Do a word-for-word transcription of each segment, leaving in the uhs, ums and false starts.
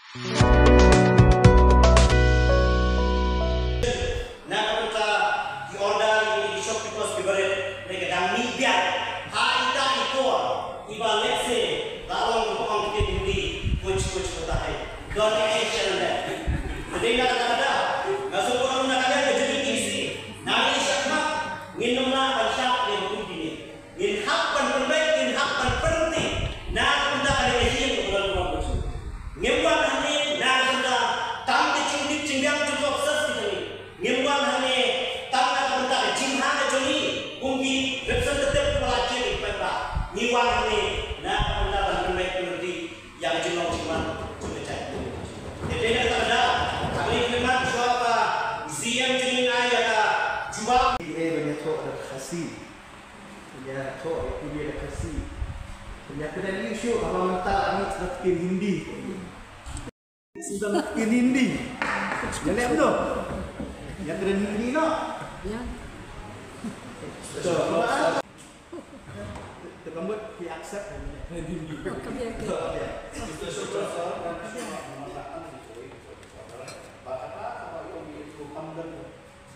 Na ka bynta ki order ïa ki shopkeepers ki barit, ne ka dang mih biang ha ita i por iba lehse la long ba ong ktien Hindi kuch kuch hota hai. Don ai shen le. Dei na ka da nga sngewbha na ka da ka jong ki si na ngi shakmat ngin ym lah ban shah ïa ki kine. Ngin hap ban pynbeit, ngin hap ban pynti na ka bynta ka dei ka jingim ka burom ka burom ka jong. Ngim wan hangne na ka bynta tang ka jingtip jingbiang jong ka obsess ka jong ngi. Ngim wan hangne tang na ka bynta ka jingha ka jong ngi kum ki representative kiba la jied ki paidbah. Ngi wan hangne na ka bynta ban pynbeit pynti ïa ka jinglong jingman jong ka jaitbynriew. Te dei na kata ka daw, ha kane ka khyllipmat shuwa ba C M jong ngi un ai ïa ka jubab. Ïa ban ïathoh da Khasi. Ïathoh ïa pule da Khasi. Ïa kren ïa shuh haba mynta la mih da ktien Hindi. Sudah ktien Hindi. Ïa leh noh. Ïa kren Hindi noh. Ïa. So, te ka mut ki accept. Hindi. Oh, ka biang ke. Ba kata ka ba ïoh ïa ka hamdam.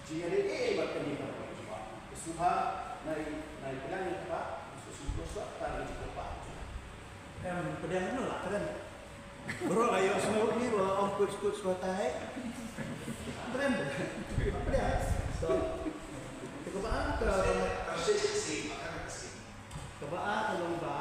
Jingïadei eh bad kane ka jubab. Ka sngewbha nai nai pdiang ïa kata, ka sngewbha shuwa kata ka jingkyrpad. Em, pdiang noh la kren. Baroh la ïohsngew ïa ngi ba la ong kuch kuch hota hai. Kren. Pdiang. So, kaba ar ka, kaba ar ka long ba